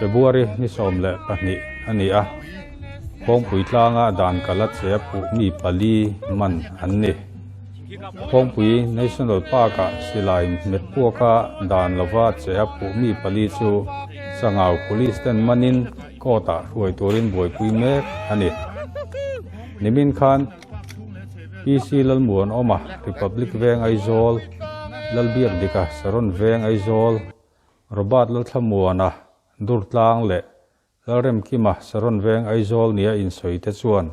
February ni 12 a ni a, Phawngpui tlanga dan kala che puh mi pali man an ni. Phawngpui National Park-ah silai hmet puaka dan lova che a puh mi pali chu Sangau Police ten manin court-ah hruai turin buaipui mek a ni. Nimin khan PC Lalmuanawma, Republic Veng Aizawl, Lalbiakdika, Saron Veng Aizawl, Robert Lalthlamuana, Durtlang leh Lalremkima, Saron Veng Aizawl nia insawi te chuan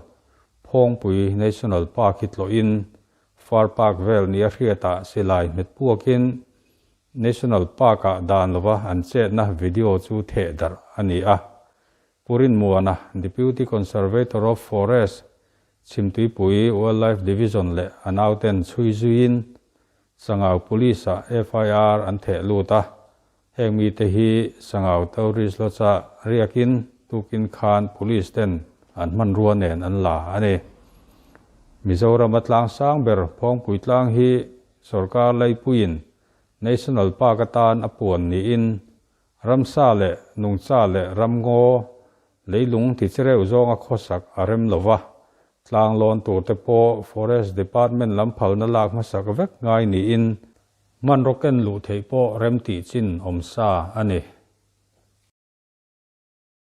Phawngpui National Park hi tlawhin Far Park vel nia hriatah silai hmet puakin National Park-ah dan lova an chetna video chu theh darh a ni a. Pu Rinmuana, Deputy Conservator of Forest, Chhimtuipui Wildlife Division leh a nauten chhui zuiin Sangau Police-ah FIR an theh lut a. Heng mite hi Sangau Tourist Lodge-ah riakin tukin khan Police ten an hmanrua nen an la a ni. Mizorama tlang sang ber Phawngpui tlang hi sorkar leipuiin National Park atan a puan niin Ramsa leh nungcha leh ramngaw leilung ti chereu zawnga khawsak a rem lo va, tlanglawn turte pawh Forest Department lam phalna lak hmasak vek ngai niin hmanraw ken luh theih pawh rem tih chin awm sa a ni.